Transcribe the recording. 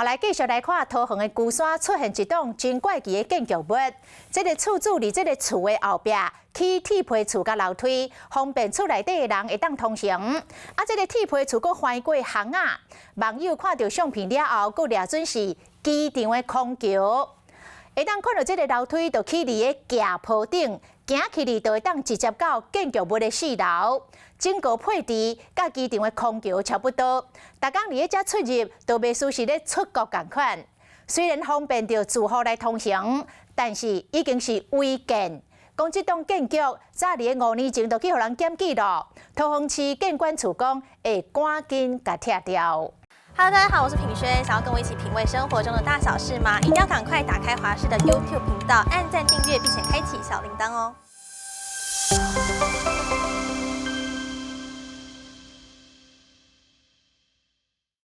來繼續來看桃園的龜山出現一棟真怪奇的建築物。這个厝主佇這个厝的後壁起鐵皮厝佮樓梯，方便厝內底的人會當通行。啊，這个鐵皮厝閣橫過巷仔，網友看著相片了後，閣掠準是機場的空橋。會當看著這个樓梯，就起佇个徛坡頂，行起去就會當直接到建築物的四樓。整個配置佮機場的空橋差不多，逐工佇咧遮出入都袂輸是咧出國仝款。雖然方便著住戶來通行，但是已經是違建。講這棟建築早佇咧5年前就去予人檢舉囉。桃園市建管處講會趕緊共拆掉。 Hello，大家好，我是品軒，想要跟我一起品味生活中的大小事嗎？一定要趕快打開華視的 YouTube 頻道，按讚訂閱，並且開啟小鈴鐺哦。